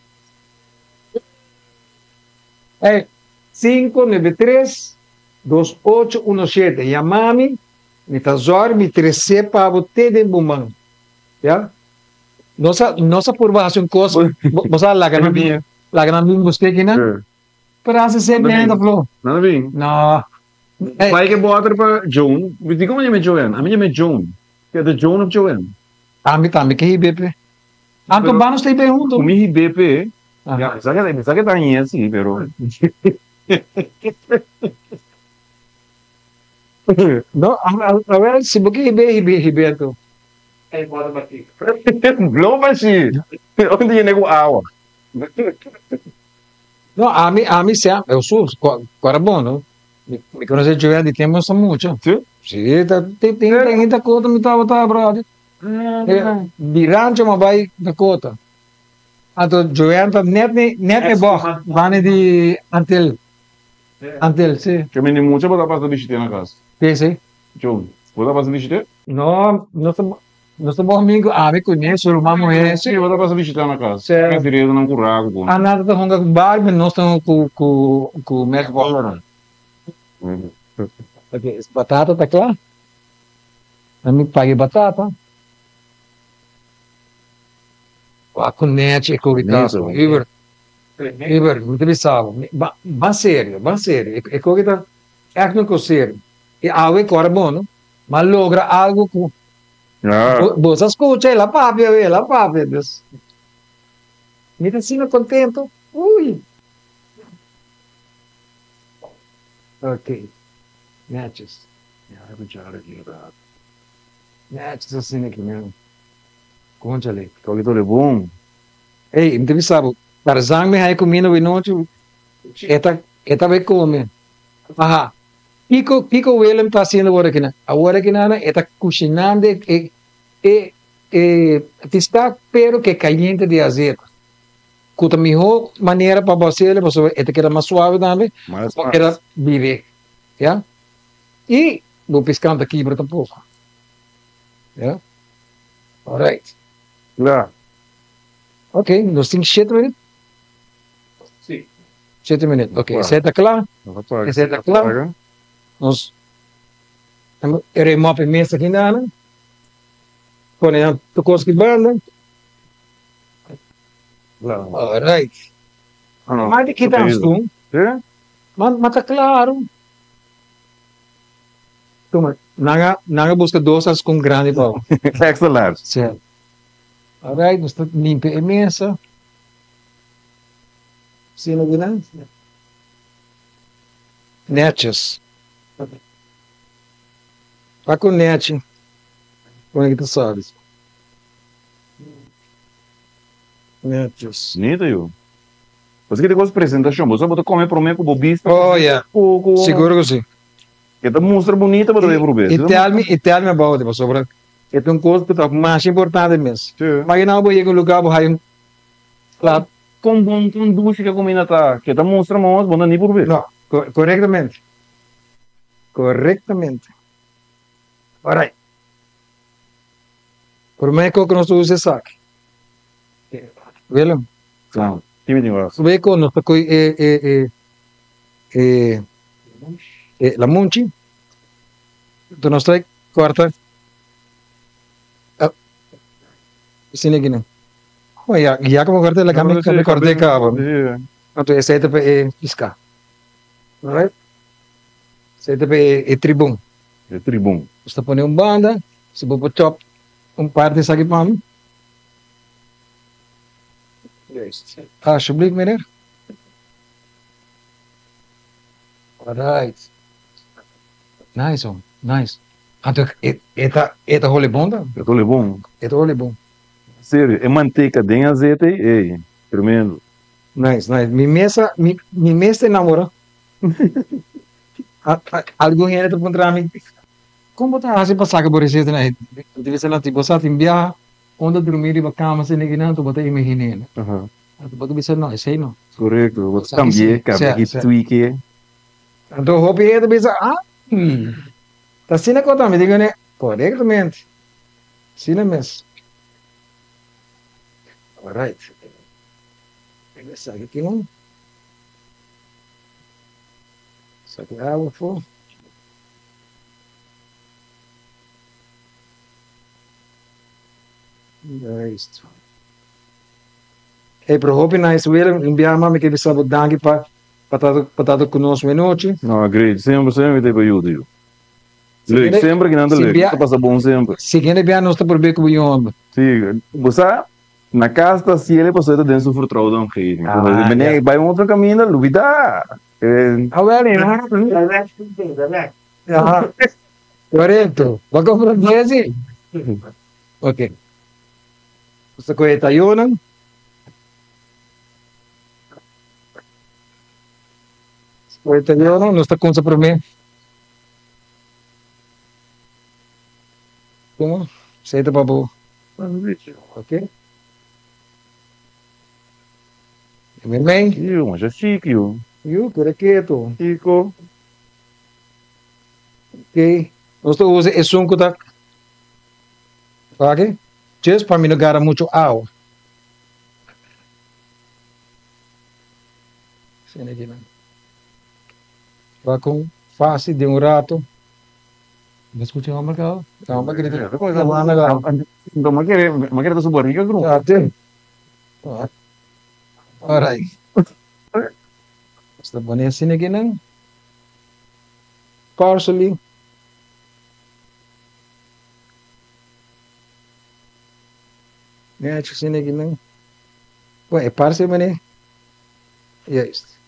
Ey 5 9 3 2 8 1 7 yama mi mi ta zòrg mi trese pa bo te den bo man ya. Nos a nos a purba hasi un kos, bo sa laga nan bin, laga nan bin buska kinan, pero hasi se Nan benda bin, flo. nan bin. No. Ey. Bai ke boter pa Joan, dikon mi yama Joan? Ami yama Joan. Ke ta Joan of Joan? Ami tambe ke hib'é p'e. Anto Pero ba nos ta hib'é huntu. ku mi hib'é p'e, ya mi sa ke mi sa ke ta hañ'é si, pero. No, awel si bo ke hib'é, hib'é, hib'é anto. Blou bashi. Unda yene ku awa. No, ami, ami si, eu su, kora bon, no? Mi konosé Joel di tempu nos ta mucha. Si? Si, ta, tin, tin, tin Dakota mi tabata, brother. Di rancho mi a bai Dakota. Anto Joel ta net ne, net e bog, banda di Antil. Antil, si. Ke mi ni mucha bo ta pasa bishit'é na kas. Si, si. Joel, bo ta pasa bishit'é? No, nos ta nos ta bon amigo, ami ku ne, su ruman muhé. Sí, bo ta pasa bishitá na kas. Sí. Nan direto nan kurá ku kon. Anata ta hunga ku Barbie, nos ta hunga ku ku ku Matchbox. Ok, batata ta kla. Nan mi paga e batata. Wak ku nechi e koki ta, Hubert. Hubert, mi ta bisa bo, ban serio, ban serio. E koki ta ègt un kos serio. I awe kòrda bon, no? Ma logra algo ku bo sa skucha, el a papia, el a papia. Dus mi ta asina kontento. Ui! Ok, netjes. Netjes asina ki mi konchale. Kòkitole bon. Ey, mi ta bisa bo, Tarzan mi haña kuminda awe nochi, e ta e ta bai kome. Aha. Kiko kiko Willem ta hasiendo awor akinan? Awor akinan e ta kushinando e e e pista pero ke kayente di azeta. Ku ta mihó manera pa bo hasiel pasobra e ta keda mas suave tambe, bo keda bibe, ya. I bo piská no ta kibra tampoko, ya. Alright. Kla. Ok, nos tin shete minüt? Si. Shete minüt, ok. Esei ta kla. Esei ta kla. Nos remop e mesa aki nana. Pone nan tur kos ki banda. Alright. Mas di kita nos dun. Ma ta klaro. Tuma, nan a, nan a buska dos askun grandi pa bo. Extra large. Sí. Alright, nos ta limpia e mesa. Asina di nan. Netjes. Pa ku nechi, kon ki ta sabi. Netjes. Nito yu. Paske ta kos presentashon, bo sa bo ta kome prome ku bo bista. Oh ya, Ku, ku. sigur ku si. E ta mustra bunita bo ta bay prob'é. I tell me, i tell me about it pasobra e ta un kos ku ta masha importante mes. Sí. Imagina bo yega un lugá bo haya un plat. Kon bon, kon dushi ke kuminda ta, ke ta mustra mos bo no ni prob'é. No, korektamente. Korektamente. Alright. Promé kos ku nos ta usa esaki. Willem. Sa, ki mi tin wak? Promé kos nos ta kohe e e e e e lamunchi. Enton nos ta kòrta asina aki nan. Oh ya, ya ku bo kòrta el a kambia kambia kòrta e kaba. Anto esei ta pa e piská. Alright. Esei ta pa e tribon. E tribon. Nos ta pone un banda, si bo por chòp un parti esaki pa mi. Alsjeblieft meneer. Alright. Nice hom, nice. Anto e e ta e ta holi bon ta? E ta holi bon. E ta holi bon. Serio, e manteca den azete ei, ey, tremendo. Nice, nice. Mi mesa, mi mi mes ta enamora. Algun hende ta puntra mi, kon bo ta hasi pa saka bo receta? Mi ta bisa nan, si bo sa tin biaha, unda drumi riba kama asina ki nan, bo ta imagin'é. Anto bo ta bisa no, esei no. Korekto, bo ta kambi'é, kambia ki tweak'é. Anto hopi hende ta bisa, ah, ta asina ku ta? Mi di kuné, korektamente, asina mes. Alright, esaki tin un, esaki awa afó. Juist. Hey, pero hopi nice Willem, un biaha mas mi ke bisa bo danki pa pa ta pa ta ku nos wenochi. No, great. Semper, semper mi ta pa yuda yu. Leuk, semper kinan ta leuk. Nos ta pasa bon semper. Siguiente biaha nos ta probeer ku bo yu homber. Si, bo sa, na kas ta hasiel pasobra e ta den su vertrouwde omgeving. Ah, Meneer, ja. bai un otro kaminda, lubida. Awel, Aha, korekto. Bo a komprendé si? Ok. Nos ta kohe tayonan. Kohe tayonan, nos ta kumsa promé. Komo? Esei ta pa bo. Ok. Meimei. Yu, masha chik yu. Yu, keda ketu. Kiko? Ok. Nos ta usa esun ku ta. Wak. Just pa mi no gara mucho awa. Asina aki nan. Wak kon fácil den un rato. Bo skucha e homber kaba? E homber grita. Nto mi kere, mi kere ta su bariga gru. Ah, te. Alright. Nos ta pone asina aki nan. Parsley. Nechi asina aki nan. Bon, e parse mane. Juist.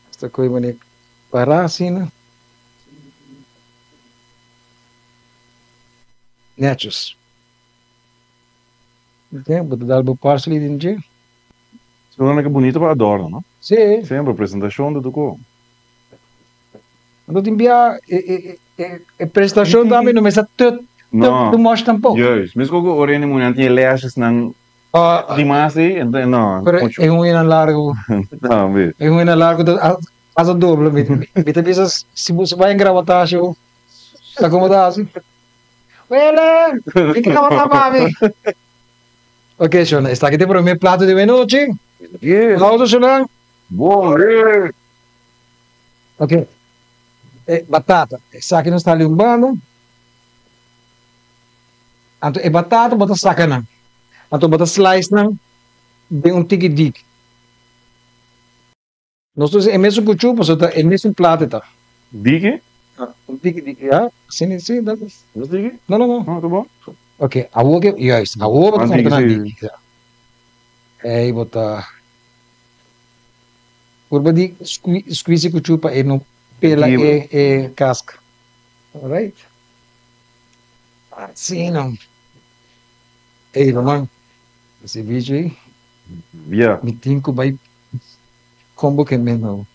Nos ta koe mane para asina. Nechos. Ok, bo ta dal bo parsley den dje. Solo ke bunito pa adorno, no? Si. Semper presentacion ta tuko. Anto tin bia e presentacion tambe no mester te too much tampoco. Juist. Mesco cu ora hende munan tin e lashes nan di mas ey, enton no. Pero e huñanan largo. Tambe. E huñanan largo ta hasta dobla. Mi ta bisa si bo bai en grabatashi ta como ta haci. Wele! Mi grabata pa mi. Ok shona, esaki ta e prome plato di menochi. Aplauso shona. Bon eh. Ok, e batata, esaki nos ta hali un banda. Anto e batata bo ta saka nan. Anto bo ta slice nan den un tiki diki. Nos ta usa e mesun kuchu pasobra ta e mesun plato ta. Diki? Un tiki di, ja, asina, si, dat is. No tiki? No, no, no. No, ta bon? Oké, awor ke, juist, awor bo ta Mas konta nan diki, diki, ja. Ei bo ta purba di squeeze ku chupa e no pela e e kaska. Alright. Asina. Ei ruman, ceviche ei. Ja. Mi tin ku bai kon bo ke men nou.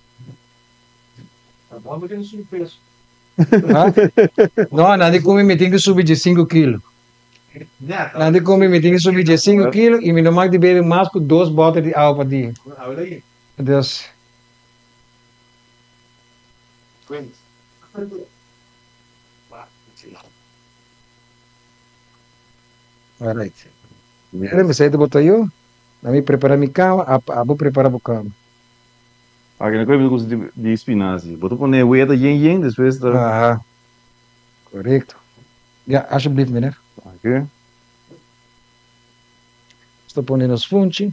No, nan di kumi mi tin ku subi diesinku kilo. Nan di kumi mi tin ku subi diesinku kilo i mi no mag di bebe mas ku dos bòter di awa pa dia. Dus. Alright. Mira, mi sa bo ta yo. Na mi prepara mi kama, abo prepara bo kama. Aki na koe mi gusta di spinazi. Bo ta pone weta yen yen despues ta. Aha. Korekto. Ja, alsjeblieft meneer. Dank u. Nos ta pone nos funchi.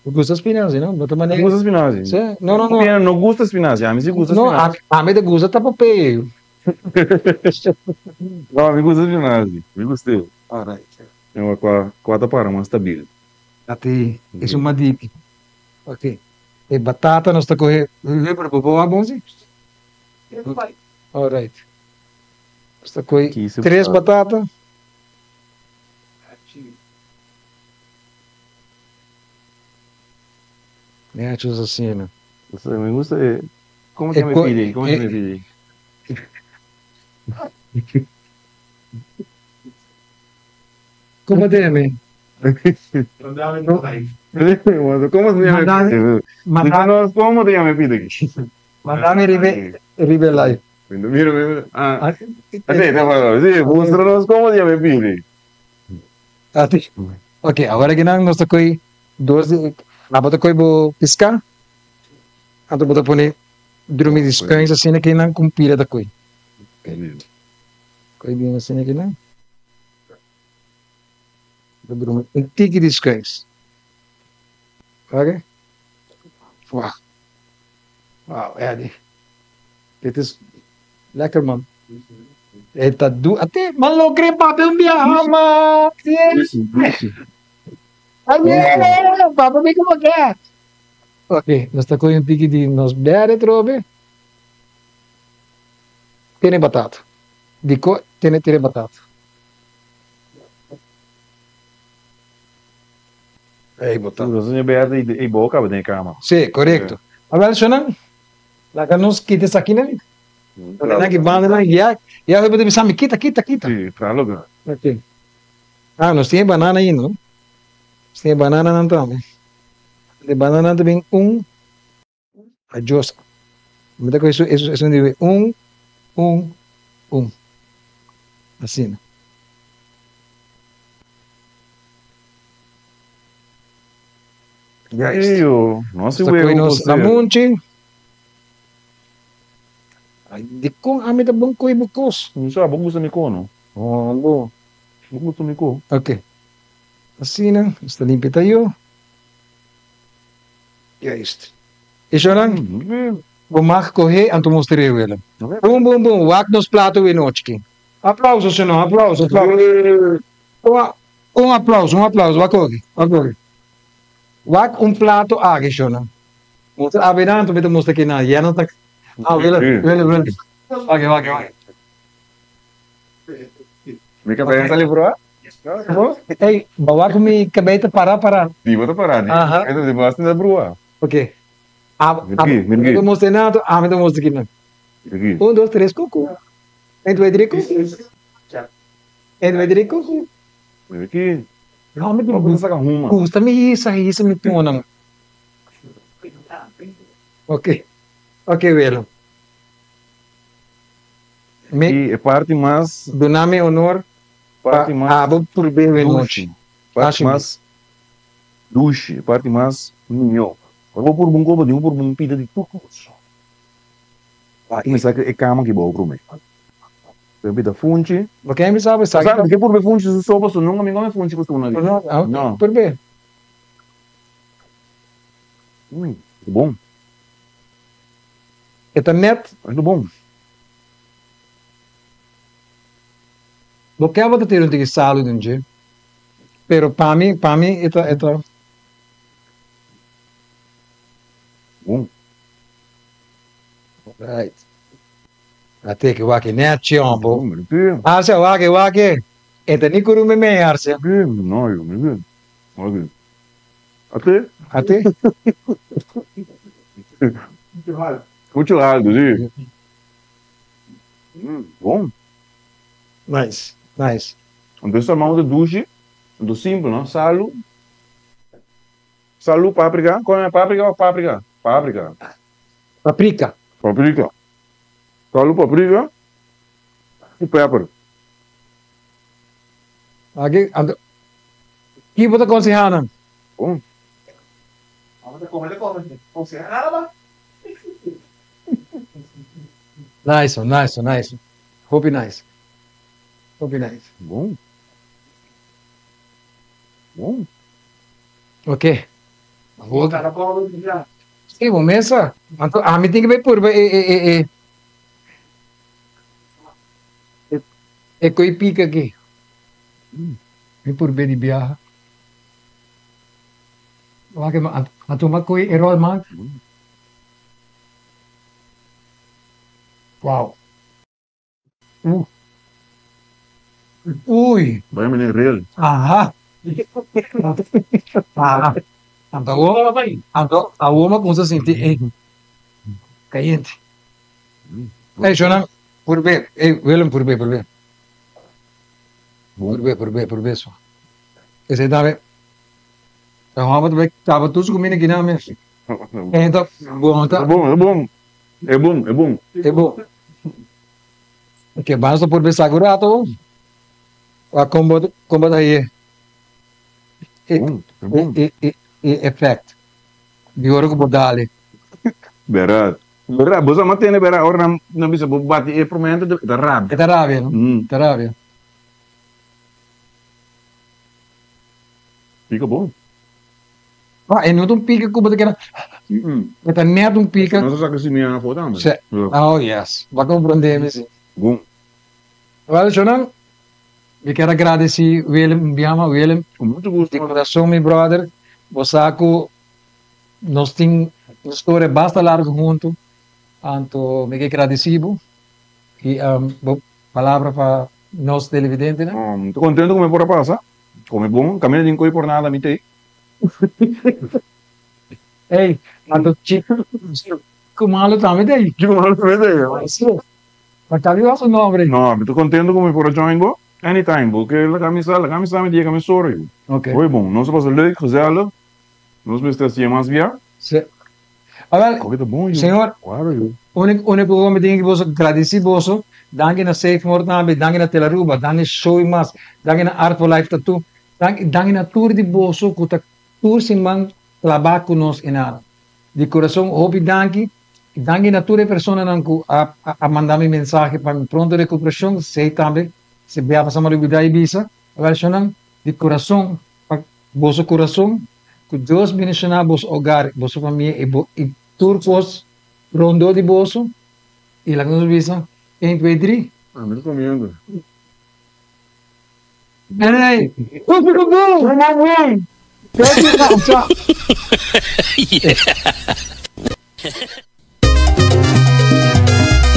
Bo gusta spinazi, no? Bo ta mane. Mi gusta spinazi. Si? No, no, no. Hopi hende no gusta spinazi, ami si gusta spinazi. No, ami ta gusta ta papeo. No, mi gusta spinazi. Mi gust'é. Alright. Ewa kua kua ta para mas stabil. Ati es un madiki. Ok. E batata nos ta kohe Weber bo por wak bon si? Alright. Nos ta kohe tres batata. Nechos asina. Mi gusta e Como te me pidi? Como te me pidi? Como te me? Como te llama? Mandame, ¿Cómo te llama pide? Mandame ribe ribe live. Mira, mira. Ah, sí, sí, muéstranos cómo te llama pide. Ok, ahora que nan nos ta koy dos di, abo ta koy bo piská, anto bo ta pone drumi di spuins asina ke nan ku pira ta koy. Koy bien asina ke nan. Ta drumi un tiki di spuins. Ok. Wow. Wow, Eddie. Dit is lekker man. E ta du ate man lo kre papia un biaha man. Aye, papia mi como ke. Ok, nos ta kohe un tiki di nos berde trobe. Tene batata. Diko tene tene batata. Ey bota. Nos tin berde y boca den e cama. Si, corecto. Awel, shonan, laga nos kita esakinan. Laga nan ki banda nan ya, ya hopi ta bisa mi kita, kita, kita. Si, traha loke. Ok. Ah, nos tin e banana ainda, no? Nos tin e banananan tambe. E banananan ta bin un. Adios. Mi ta kohe esun di un, un, un. Asina. Juist. Eyo, no si Nos ta wego kohe nos cosero. lamunchi. Ay, dikon ami ta bon kohe bo kos? Mi sa, bo gusta mi ko, no? Oh, bo. Bo gusta mi ko. Ok. Asina, nos ta limpia tayo. Juist. E shownan, bo mag kohe anto mostra e wela. Bum bum bum, wak nos plato we nochi ki. Aplauso shownan, aplauso, aplauso. Un aplauso, un aplauso, wak oki, wak oki. Wak un plato aki shownan. Mostra awe nan, anto mi ta mostra kinan. Ya nan ta, ah wela, wela, wela. Wak, wak, wak. Mi kabei a sali proa. Ey, bawa ku mi kabei ta para para. Di bo ta para di. Aha. Di bo hasta ta brua. Ok. A, Mira aki, mira aki. A, mostra na, ami ta mostra kinan. Mira aki. Un, dos, tres, kuku. Un, twee, drie, kuku. Un, twee, drie, kuku. Mira aki. No, mi Bo ta saka huma. Gusta mi hisa, hisa mi tonan. Ok. Ok, welo. Mi. I e parti mas. Duna mi honor pa abo purbe we nochi. Parti mas dushi, parti mas mihó. Ora bo purba un kopa, tin ku purba un pida di tur kos. Kuminsá ku e kama ki bo promé. Un pida funchi. Bo ken bisa bo esaki ta. Mi ke purba e funchi su so pasobra nunka mi kome funchi ku tuna di. No. Purbe. Bon. E ta net. E ta bon. Bo ke bo ta tira un tiki salu den dje, pero pa mi, pa mi e ta, e ta. Bon. Alright. A teke wak e nechi hombo. Bon, mi tin. Arcia wak e wak e. E ta ni kuru mi mei Arcia. No, yo mi tin. Ok. Ate? Ate? Mucho alto. Mucho alto, si. Mm, bon. Nice, nice. Anto esta mouta dushi, anto simpel, no? Salu, salu, paprika, kon e paprika of paprika? Paprika. Paprika. Paprika. Salu, paprika i pepper. Aki, anto, ki bo ta konsehá nan? Bon. Nice one, nice one, nice one. Hopi nice. Hopi nice. Bon. Bon. Ok. Sí, bo mesa. Anto ami tin ke bai purba e e e e e e koi pika aki. Mi purbe di biaha. Wak anto mi a koi e rol man. Wow. Uh. Uy. Bai meneer real. Aha. Aha. Anto awor, anto awor mi a cuminsa sinti e cayente. Ey, shownan, purbe, ey, Willem, purbe, purbe. Purbe, purbe, purbe so. Esey tambe, ta homber ta bay caba tur su cuminda kinan mes. E ta bon ta. E bon, e bon. E bon, e bon. E bon. Ok, basta ta por bisa ku rato. Wa kon bo kon bo ta haye e e e e effect di ora ku bo dale. Bèrdat. Bèrdat, bo sa mantene bèrdat ora nan nan bisa bo bati e promé e ta rabia. E ta rabia, no? E ta rabia. Pika bon. No, e no ta un pika ku bo ta keda, e ta nèt un pika. Nos a saka simia afó tambe. Sí. Oh, yes. Bo a komprondé mi, sí. Bon. Wèl, shownan, mi kier a gradisí Willem un biaha, Willem. Ku muchu gusto. Di kurason, mi bròder. Bo sa ku nos tin un storia basta largu huntu, anto mi ke gradisí bo i bo palabra pa nos televidentenan. Mi ta kontentu ku mi por a pasa. Kome bon, kaminda tin koi por nada mi t'ei. Ey, anto chico chico malo tambe ta ey. Chico malo tambe ta ey. Si. Ma cambia bo su nombre. No, mi ta contento cu mi por a join bo anytime. Bo ke laga mi sa, laga mi sa mi dia mi sorry. Ok. Hoy bon, nos a pasa leuk, gezellig. Nos mester haci'e mas bia. Si. Awel, Koke ta bon yu. señor, Claro yu. unico unico cu mi tin ki boso gradici boso, danki na Safe More tambe, danki na Telaruba, danki Show y Mas, danki na Art for Life Tattoo. Danki danki na tur di boso ku ta tur siman klabá ku nos en ara. Di kurason hopi danki i danki na tur e personanan ku a a manda mi mensahe pa mi pronto rekuperashon, sei tambe si bia pasa mi a lubidá i bisa, Awel di kurason pa boso kurason ku Dios bendishoná boso ogar, boso famia i bo i tur kos rondó di boso i laga nos bisa, een, twee, drie. Ami ta komiendo. Hey, Kopi ku bo!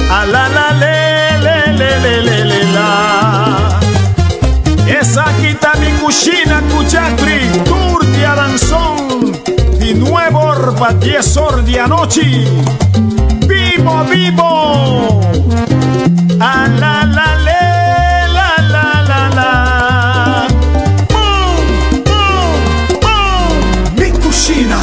A la la le le le le le le la Esaki ta mi kushina ku Jeffrey tur di Aranson di nuebe or pa dies or di anochi Bibo bibo A la la le la la la la Boom boom boom Mi kushina.